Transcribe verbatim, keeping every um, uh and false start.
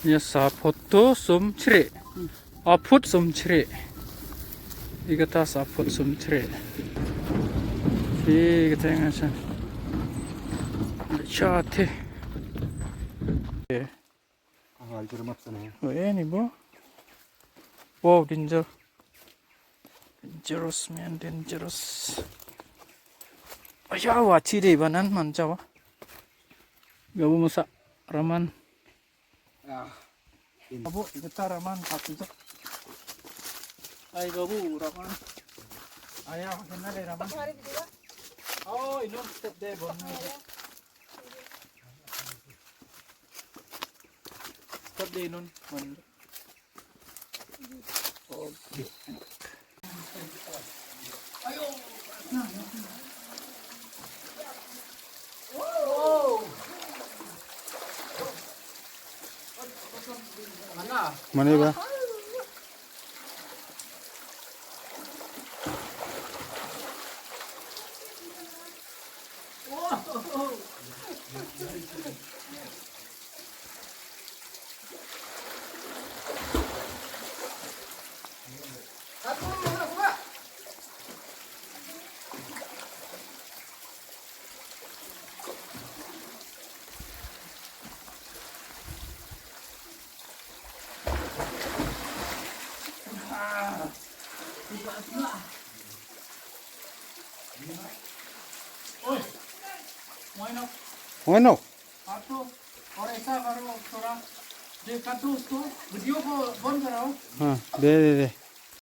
Ïa sa photo sum chre. A phut sum chre. Ïa kata sa phut sum chre. Ïa kata nga chan. Cha te. Ah, hajar mat sana. Oh, eh, ni bo. Wow, danger. Dangerous, man, dangerous. Aya, wa chi de banan man chawa. Gabu masa raman. Ah. Babu, kita raman satu tu. Ai, babu, raman. Aya, kena de raman. Oh, inun step de bon. Step de inun. Okay. Mane ba? Bueno. Ato, aur aisa karo, thoda, ye kar do usko, video ko band karao. Ha, de, de, de.